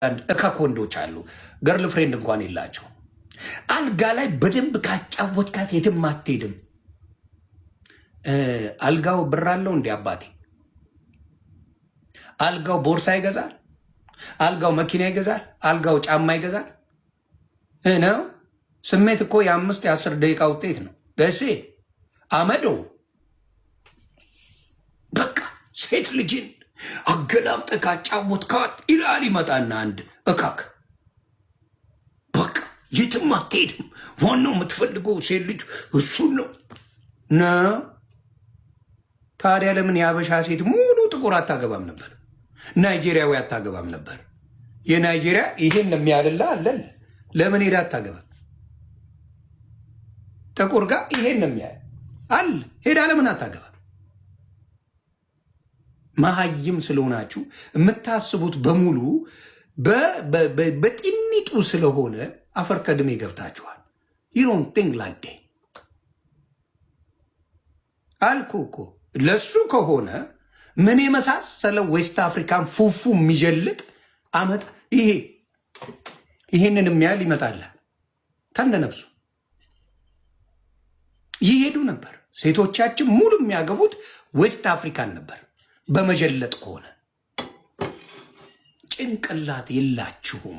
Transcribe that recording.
አንዳንድ እከክ ወንዶች አሉ፣ girlfriend እንኳን የላቸው። አልጋ ላይ በደንብ ካጫወትካት የትም አትሄድም። አልጋው ብር አለው እንዴ አባቴ? አልጋው ቦርሳ ይገዛል? አልጋው መኪና ይገዛል? አልጋው ጫማ ይገዛል? ነው። ስሜት እኮ የ5 የ10 ደቂቃ ውጤት ነው። ደሴ አመዶ በቃ ሴት ልጅን አገላምጠህ ካጫወትካት ይላል። ይመጣና አንድ እካክ በቃ የትም አትሄድም። ዋናው የምትፈልገው ሴት ልጅ እሱን ነው ነ ታዲያ ለምን የሀበሻ ሴት ሙሉ ጥቁር አታገባም ነበር? ናይጄሪያዊ አታገባም ነበር? የናይጄሪያ ይሄን የሚያልላ አለን። ለምን ሄዳ አታገባም? ጥቁር ጋር ይሄን የሚያል አለ። ሄዳ ለምን አታገባም? መሀይም ስለሆናችሁ የምታስቡት በሙሉ በጢኒጡ ስለሆነ አፈር ከድሜ ገብታችኋል። You don't think like that አልኩ እኮ። ለሱ ከሆነ ምን የመሳሰለ West African ፉፉ የሚጀልጥ አመጣ። ይሄ ይሄንን የሚያህል ይመጣል። ተነነብሱ ይሄዱ ነበር። ሴቶቻችን ሙሉ የሚያገቡት West African ነበር። በመጀለጥ ከሆነ ጭንቅላት የላችሁም።